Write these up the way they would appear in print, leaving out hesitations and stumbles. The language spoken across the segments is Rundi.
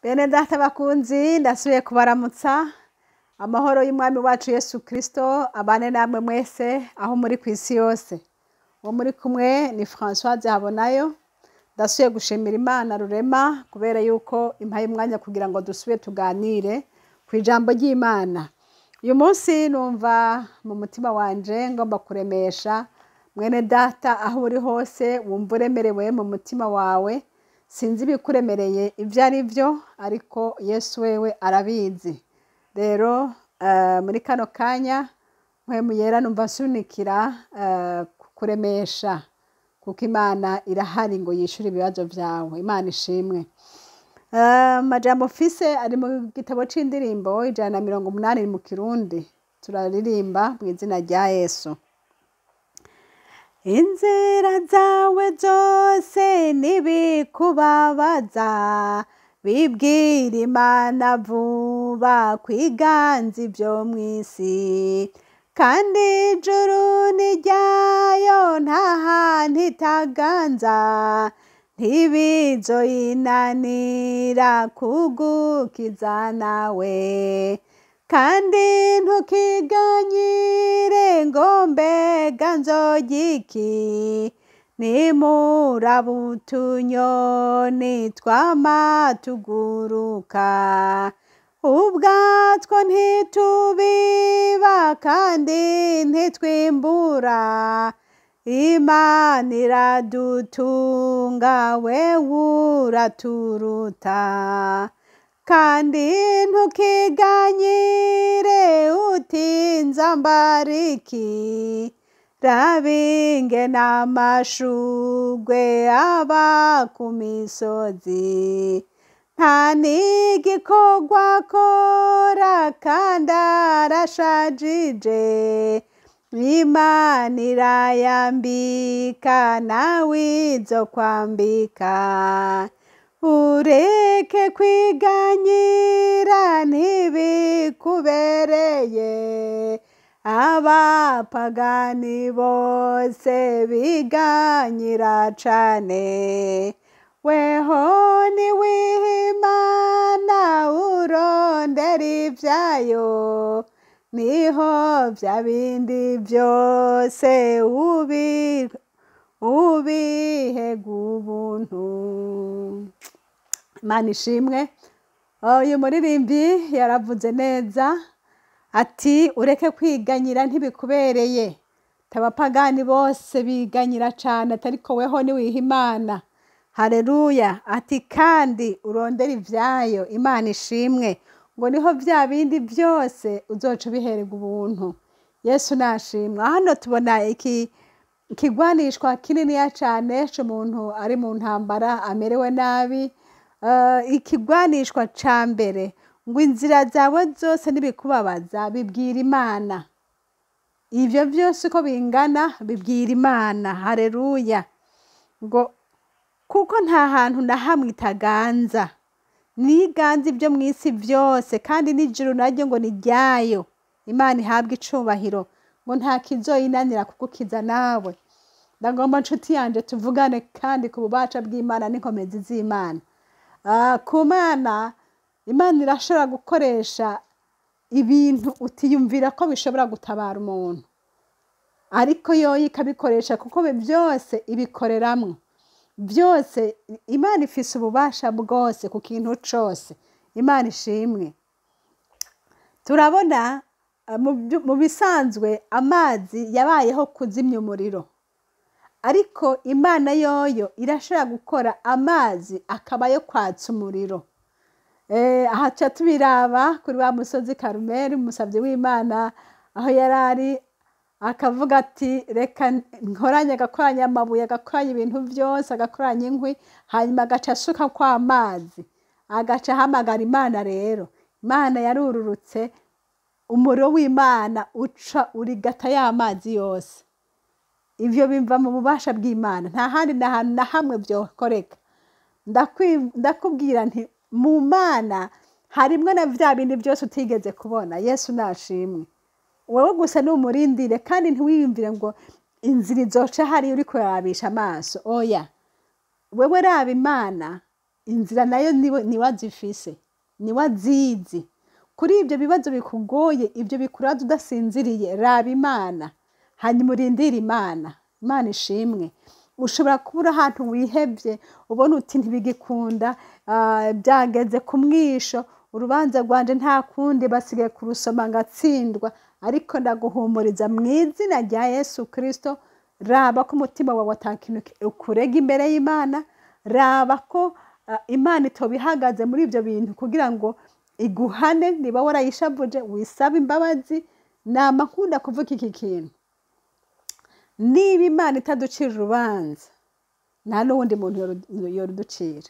Bene data bakunzi, ndasubiye kubaramutsa. Amahoro y'Umwami wacu Yesu Kristo abane namwe mwese aho muri ku isi yose. Uwo muri kumwe ni Françoise Habonayo. Ndasubiye gushimira Imana Rurema kubera yuko impaye umwanya kugira ngo dusubire tuganire ku ijambo ry'Imana. Uyu munsi numva mu mutima wanje ngomba kuremesha mwene data aho uri hose wumva uremerewe mu mutima wawe. Sinzi ibikuremereye ibyo ari byo, ariko Yesu wewe arabizi. Rero muri kano kanya Mpwemu Yera numva nsunikira kuremesha, kuko Imana irahari ngo yishure ibibazo vyawe. Imana ishimwe. Amajambo mfise ari mu gitabo c'indirimbo 180 mu Kirundi. Turaririmba mu izina rya Yesu. Inzira zawe zose n'ibikubabaza, bibwira Imana vuba kwiganza ibyo mw'isi. Kandi ijuru ni ryayo nta hantu itaganza, ntibizoyinanira kugukiza nawe. Kandi ntukiganyire ngo mbega nzorya iki, nimuraba utunyoni twama tuguruka. Ubwatwo ntitubiba kandi ntitwimbura, Imana iradutunga wewe uraturuta. Kandi ntukiganyire uti nzambara iki, raba ingene amashurwe aba ku misozi. Nta n'igikorwa akora kandi arashajije, Imana irayambika nawe izokwambika. Ureke kwiganyira ntibikubereye, abapagani bose biganyira cane. Weho niwiha Imana urondera ivyayo, niho vya bindi vyose ubihega ubuntu. Imana ishimwe. Uyu muririmvyi yaravuze neza ati ureke kwiganyira ntibikubereye. Abapagani bose biganyira cane, ariko weho niwiha Imana. Haleluya. Ati kandi urondera ivyayo. Imana ishimwe. Ngo niho vya bindi vyose uzoca ubihererwa ubuntu. Yesu nashimwe. Hano tubona ikigwanishwa kininiya cane c'umuntu ari mu ntambara amerewe nabi. Ikigwanishwa ca mbere ngo inzira zawe zose n'ibikubabaza bibwira Imana. Ivyo vyose uko bingana bibwira Imana. Haleluya. Ngo kuko nta hantu na hamwe itaganza, niganza ibyo mw'isi vyose, kandi n'ijuru naryo ngo ni ryayo. Imana ihabwe icubahiro. Ngo nta kizoyinanira kugukiza nawe. Ndagomba nshuti yanje tuvugane kandi ku bubasha bw'Imana n'inkomezi z'Imana. Ku Mana, Imana irashobora gukoresha ibintu utiyumvira ko bishobora gutabara umuntu, ariko yoyo ikabikoresha kuko byose ibikoreramwo. Byose Imana ifise ububasha bwose ku kintu cose. Imana ishimwe. Turabona mu bisanzwe amazi yabayeho kuzimya umuriro, ariko Imana yoyo irashobora gukora amazi akaba yo kwatsa umuriro. Aha tuca tubiraba kuri wa musozi Karumeli, umusavyi w'Imana aho yarari akavuga ati reka nkoranye, agakoranya amabuye, agakoranya ibintu vyose, agakoranya inkwi, hanyuma agaca asuka kwa amazi, agaca ahamagara Imana. Rero Imana yarururutse, umuriro w'Imana uca urigata ya mazi yose. Ivyo biva mu bubasha bw'Imana, nta handi na hantu na hamwe vyokoreka. Ndakubwira nti mu Mana harimwo na vya bindi vyose utigeze kubona. Yesu nashimwe. Wewe gusa numurindire, kandi ntiwiyumvire ngo inzira izoca hariya uriko urarabisha amaso. Oya, wewe raba Imana. Inzira nayo niwe azifise, niwe azizi. Kuri ibyo bibazo bikugoye, ibyo bikuraza udasinziriye, raba Imana, hanyuma urindire Imana. Imana ishimwe. Ushobora kubura ahantu wihebye, ubona uti ntibigikunda, byageze ku mwisho, urubanza rwanje nta kundi, basigaye kurusoma ngatsindwa. Ariko ndaguhumuriza mu izina rya Yesu Kristo, raba ko umutima wawe ata kintu ukurega imbere y'Imana, raba ko Imana itoba ihagaze muri ibyo bintu kugira ngo iguhane. Niba warayishavuje, wisabe imbabazi. Nama nkunda kuvuga iki kintu: niba Imana itaducira urubanza, nta n'uwundi muntu yoruducira.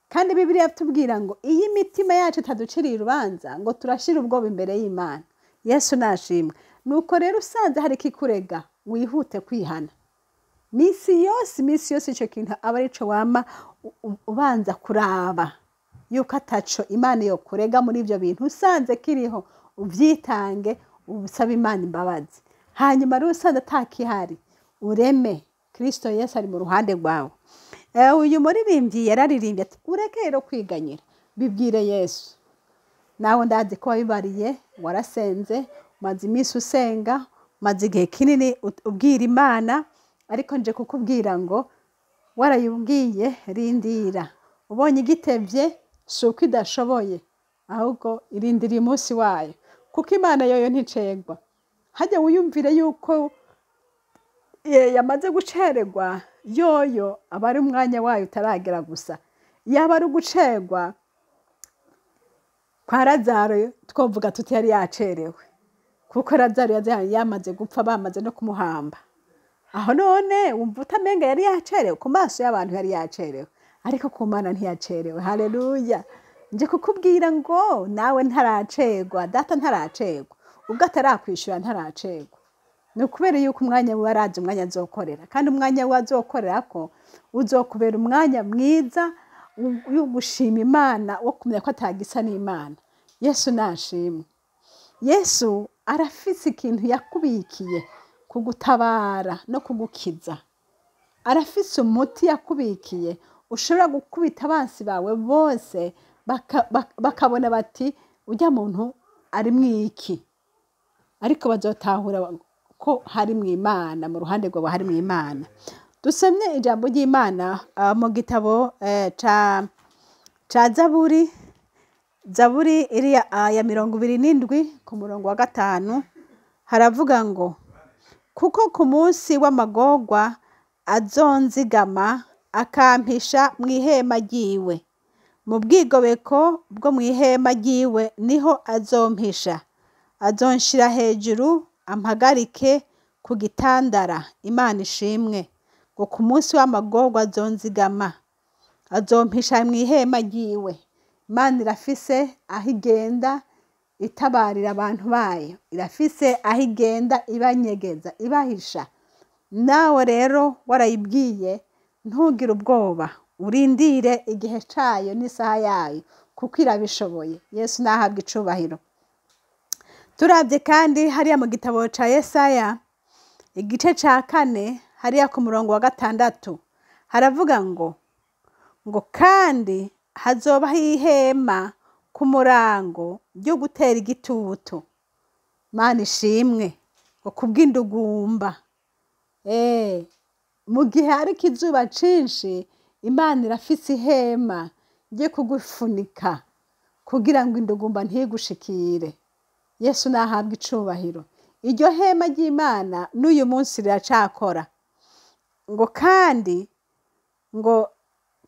Kandi Bibiliya tubwira ngo iyo imitima yacu itaduciriye urubanza, ngo turashira ubwoba imbere y'Imana. Yesu nashimwe. Nuko rero usanze hari ikikurega, wihute kwihana. Misi yose, misi yose, icyo kintu aba arico wama ubanza kuraba yuko ataco Imana yo kurega muri ibyo bintu. Usanze kiriho, ubyitange, usabe Imana imbabazi. Hanyuma rero usanze atakihari, ureme, Kristo Yesu ari mu ruhande rwawe. Uyu muririmbyi yararirimbye ati ureke rero kwiganyira, bibwire Yesu. Nawe ndazi ko wabibariye, warasenze, umaze iminsi usenga, umaze igihe kinini ubwira Imana. Ariko nje kukubwira ngo warayubwiye, rindira. Ubonye igitevye, si uko idashoboye, ahubwo irindiriye umunsi wayo, kuko Imana yoyo nticegwa. Hajya wiyumvire yuko yamaze gucererwa, yoyo aba ari umwanya wayo utaragera gusa. Yaba ari ugucerwa kwa Lazaro, twovuga tuti yari yacerewe, kuko Lazaro yamaze gupfa, bamaze no kumuhamba. Aho none wumva utamenga yari yacerewe? Ku maso y'abantu yari yacerewe, ariko ku Mana ntiyacerewe. Haleluya! Nje kukubwira ngo nawe ntaracerwa, Data ntaracerwa. Ubwo atarakwishura, ntaracerwa. Ni ukubera yuko umwanya we arazi umwanya azokorera, kandi umwanya we azokorera ko uzokubera umwanya mwiza wo gushima Imana, wo kumenya ko atagisa n'Imana. Yesu nashimwe. Yesu arafise ikintu yakubikiye kugutabara no kugukiza. Arafise umuti yakubikiye ushobora gukubita abansi bawe bose, bakabona bati ujya muntu ari mwiki, ariko bazotahura ko hari mu Imana, mu ruhande rwawe hari mu Imana. Dusomye ijambo ry'Imana mu gitabo ca Zaburi, Zaburi iri ya 27 ku murongo wa 5, haravuga ngo kuko ku munsi w'amagorwa azonzigama, akampisha mu ihema ryiwe, mu bwigobeko bwo mu ihema ryiwe niho azompisha, azonshira hejuru, ampagarike ku gitandara. Imana ishimwe. Ngo ku munsi w'amagorwa azonzigama, azompisha mu ihema ryiwe. Imana irafise aho igenda itabarira abantu bayo, irafise aho igenda ibanyegeza, ibahisha. Nawe rero warayibwiye, ntugire ubwoba, urindire igihe cayo n'isaha yayo, kuko irabishoboye. Yesu nahabwa icubahiro. Turabye kandi hariya mu gitabo ca Yesaya, igice ca 4, hariya ku murongo wa 6, haravuga ngo kandi hazobaho ihema ku murango ryo gutera igitutu. Mana ishimwe. Ngo kubw'indugumba, mu gihe hariko izuba cinshi, Imana irafise ihema ryo kugufunika kugira ngo indugumba ntigushikire. Yesu nahabwa icubahiro. Iryo hema ry'Imana n'uyu munsi riracakora. Ngo kandi ngo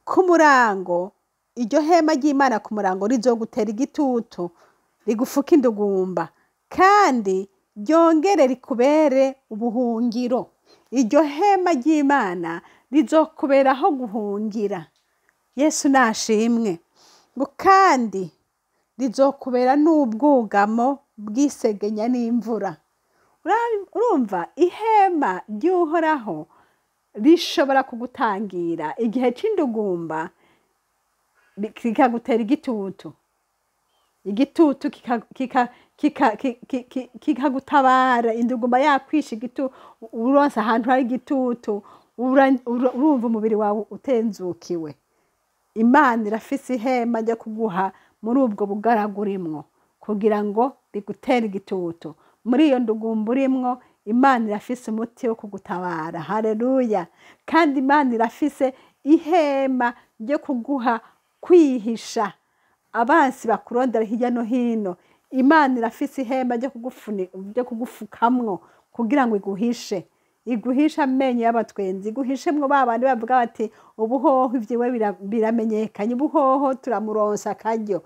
ku murango, iryo hema ry'Imana ku murango rizogutera igitutu, rigufuka indugumba, kandi ryongere rikubere ubuhungiro. Iryo hema ry'Imana rizokuberaho guhungira. Yesu nashimwe. Ngo kandi rizokubera n'ubwugamo bw'isegenya n'imvura. Urumva ihema ry'Uhoraho rishobora kugutangira igihe c'indugumba, kikagutera igitutu, igitutu kikagutabara indugumba yakwisha. Uronse ahantu hari igitutu. Urumva umubiri wawe utenzukiwe. Imana irafise ihema ryo kuguha muri ubwo bugaragu urimwo, kugira ngo bigutere igitutu muri iyo ndugumba urimwo. Imana irafise umuti wo kugutabara. Haleluya! Kandi Imana irafise ihema ryo kuguha kwihisha abansi bakurondera hirya no hino. Imana irafise ihema ryo kugufukamwo kugira ngo iguhishe, iguhishe amenyo y'abatwenzi, iguhishemwo ba bandi bavuga bati ubuhoho ivyiwe biramenyekanye, ubuhoho turamuronsa akaryo.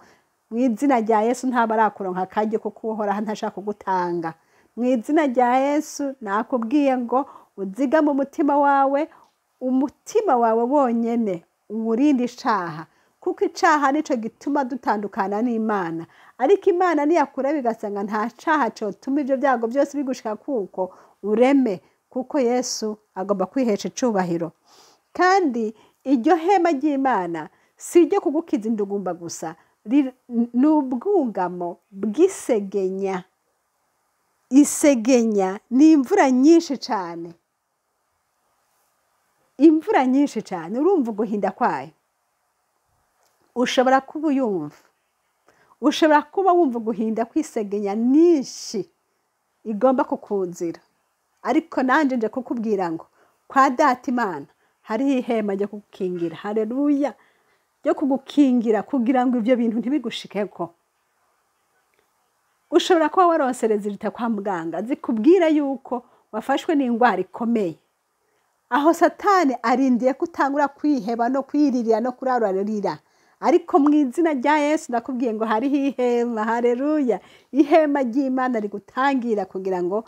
Mu izina rya Yesu ntaba arakuronka akaryo, kuko Uhoraho ntashaka kugutanga. Mu izina rya Yesu nakubwiye ngo uzigame umutima wawe, umutima wawe wonyene uwurinde icaha, kuko icaha nico gituma dutandukana n'Imana. Ariko Imana niyakureba igasanga nta caha cotuma ivyo vyago vyose bigushika, kuko ureme, kuko Yesu agomba kwihesha icubahiro. Kandi iryo hema ry'Imana si iryo kugukiza indugumba gusa, ni ubwugamo bw'isegenya. Isegenya ni imvura nyinshi cane, imvura nyinshi cane. Urumva uguhinda kwayo, ushobora kuba uyumva, ushobora kuba wumva uguhinda kw'isegenya nyinshi igomba kukuzira. Ariko nanje nje kukubwira ngo kwa Data Imana hariho ihema ryo kugukingira. Haleluya! Ryo kugukingira kugira ngo ivyo bintu ntibigushikeko. Ushobora kuba waronse résultats kwa muganga zikubwira yuko wafashwe n'indwara ikomeye. Aho Satani arindiye ko utangura kwiheba no kwiririra no kurararira. Ariko mu izina rya Yesu ndakubwiye ngo hariho ihema. Haleluya! Ihema ry'Imana rigutangira kugira ngo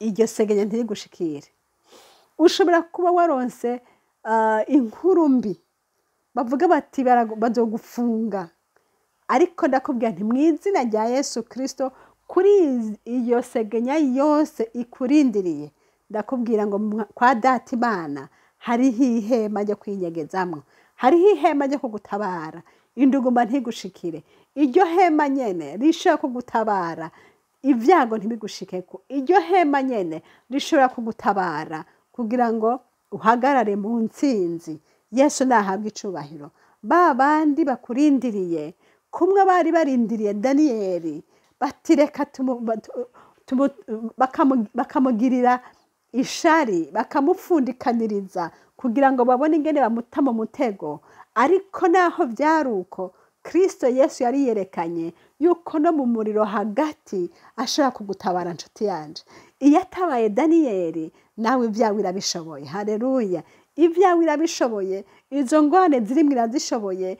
iryo segenya ntirigushikire. Ushobora kuba waronse inkuru mbi, bavuga bati bazogufunga. Ariko ndakubwira nti mu izina rya Yesu Kristo, kuri iyo segenya yose ikurindiriye, ndakubwira ngo kwa Data Imana hariho ihema ryo kwinyegezamwo, hariho ihema ryo kugutabara indugumba ntigushikire. Iryo hema nyene rishobora kugutabara ibyago ntibigushikeko. Iryo hema nyene rishobora kugutabara kugira ngo uhagarare mu ntsinzi. Yesu nahabwe icubahiro. Ba bandi bakurindiriye, kumwe bari barindiriye Daniyeli, bati reka bakamugirira ishari, bakamupfundikaniriza kugira ngo babone ingene bamuta mu mutego. Ariko naho byari uko, Kristo Yesu yari yerekanye yuko no mu muriro hagati ashobora kugutabara. Nshuti yanje, iyo atabaye Daniyeli, nawe ibyawe irabishoboye. Haleluya! Ibyawe irabishoboye, izo ngorane zirimo irazishoboye,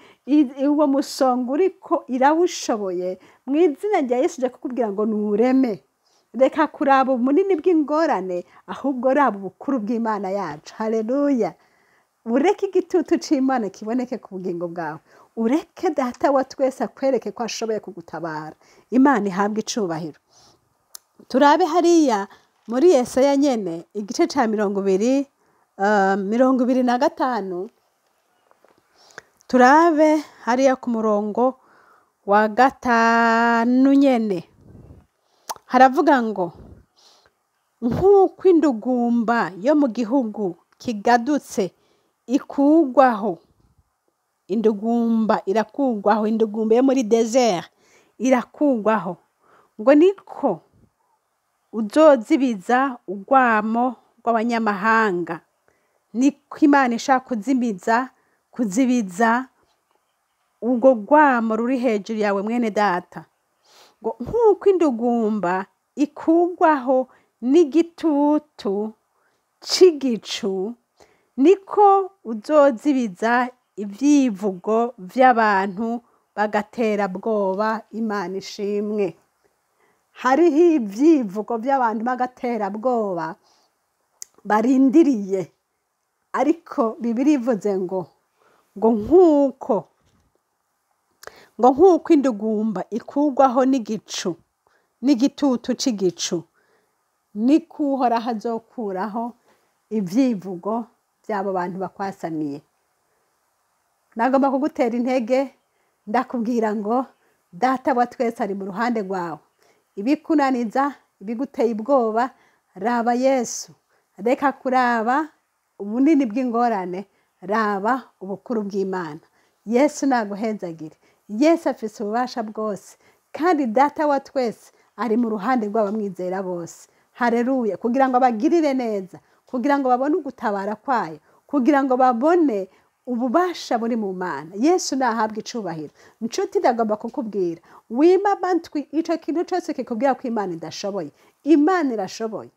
uwo musonga uriko irawushoboye. Mu izina rya Yesu nje kukubwira ngo nureme. Reka kuraba ubunini bw'ingorane, ahubwo raba ubukuru bw'Imana yacu. Haleluya! Ureke igitutu c'Imana kiboneke ku bugingo bwawe, ureke Data wa twese akwereke ko ashoboye kugutabara. Imana ihabwe icubahiro. Turabe hariya muri Yesaya nyene, igice ca 25. Turabe hariya ku murongo wa 5 nyene, haravuga ngo nk'uko indugumba yo mu gihugu kigadutse ikugwaho. Indugumba irakugwaho, indugumba yo muri désert irakugwaho. Ngo niko uzozibiza urwamo rw'abanyamahanga. Niko Imana ishaka kuzibiza urwo rwamo ruri hejuru yawe, mwene data. Ngo nk'uko indugumba ikugwaho n'igitutu c'igicu, niko uzozibiza ivyivugo vy'abantu b'agaterabwoba. Imana ishimwe. Hariho ivyivugo vy'abantu b'agaterabwoba barindiriye, ariko Bibiliya ivuze ngo nk'uko indugumba ikugwaho n'igicu, n'igitutu c'igicu, niko Uhoraho azokuraho ivyivugo vy'abo bantu bakwasamiye. Nagomba kugutera intege, ndakubwira ngo Data wa twese ari mu ruhande rwawe. Ibikunaniza, ibiguteye ubwoba, raba Yesu. Reka kuraba. ubunini bw'ingorane, raba ubukuru bw'Imana. Yesu naguhezagire. Yesu afise ububasha bwose, kandi Data wa twese ari mu ruhande rw'abamwizera bose. Haleluya! Kugira ngo abagirire neza, kugira ngo babone ugutabara kwayo, kugira ngo babone ububasha buri mu Mana. Yesu nahabwa icubahiro. Nshuti, ndagomba kukubwira, wima amatwi ico kintu cose kikubwira ko Imana idashoboye. Imana irashoboye.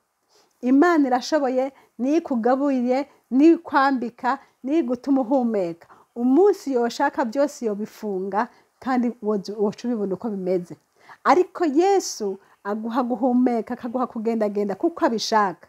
Imana irashoboye, niyo ikugaburiye, niyo ikwambika, niyo igutuma uhumeka. Umunsi yoshaka byose yobifunga, kandi woca ubibona uko bimeze. Ariko Yesu aguha guhumeka, akaguha kugendagenda kuko abishaka.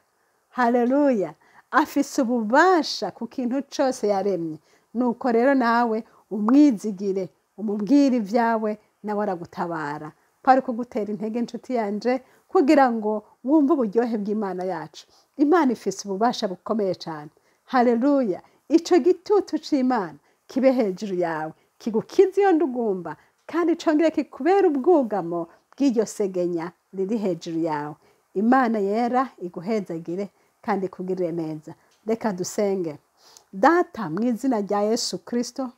Haleluya! Afise ububasha ku kintu cose yaremye. Nuko rero nawe umwizigire, umubwire ibyawe, nawe aragutabara. Kwari kugutera intege, inshuti yanje, kugira ngo wumve uburyohe bw'Imana yacu. Imana ifise ububasha bukomeye cyane. Haleluya! Ico gitutu c'Imana kibe hejuru yawe, kigukize iyo ndugumba, kandi congere kikubera ubwugamo bw'iryo segenya riri hejuru yawe. Imana yera iguhezagire kandi ikugirire neza. Reka dusenge. Data, mu izina rya Yesu Kristo,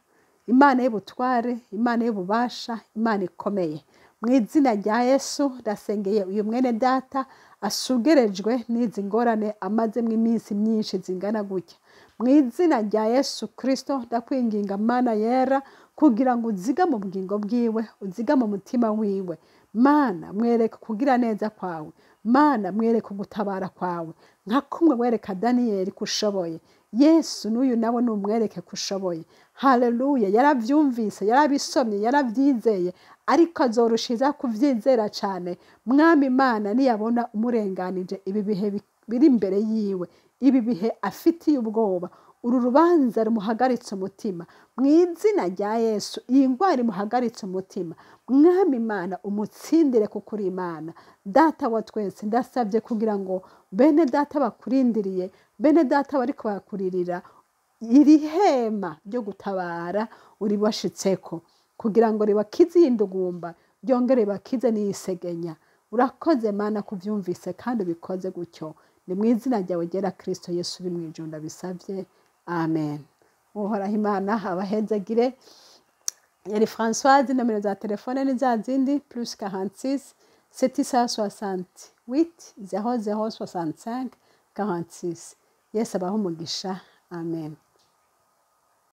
Imana y'ubutware, Imana y'ububasha, Imana ikomeye, mu izina rya Yesu ndasengeye uyu mwene data asugerejwe n'izi ngorane amazemo iminsi myinshi zingana gutya. Mu izina rya Yesu Kristo ndakwinginga, Mana yera, kugira ngo uzigame ubugingo bwiwe, uzigame umutima wiwe. Mana, mwereke kugira neza kwawe. Mana, mwereke ugutabara kwawe, nka kumwe wereka Daniyeli ko ushoboye. Yesu, n'uyu nawe numwereke ko ushoboye. Haleluya! Yarabyumvise, yarabisomye, yarabyizeye, ariko azorushiza kubyizera cyane, Mwami Imana, niyabona umurenganije ibi bihe biri imbere yiwe, ibi bihe afitiye ubwoba, uru rubanza rumuhagaritse umutima. Mu izina rya Yesu, iyi ndwara imuhagaritse umutima, Mwami Imana, umutsindire kuko uri Imana. Data wa twese, ndasabye kugira ngo bene data bakurindiriye, bene data bariko barakuririra, iri hema ryo gutabara uribashitseko, kugira ngo ribakize iyi ndugumba, ryongere ribakize n'iyisegenya. Urakoze Mana kubyumvise kandi ubikoze gutyo. Ni mu izina ryawe ryera Kristo Yesu uri mu ijuru ndabisabye, amen. Uhoraho Imana abahezagire. Yari Françoise. Nomero za telefone ni za zindi: +46 768 00 65 46. Yesu abahe umugisha, amen.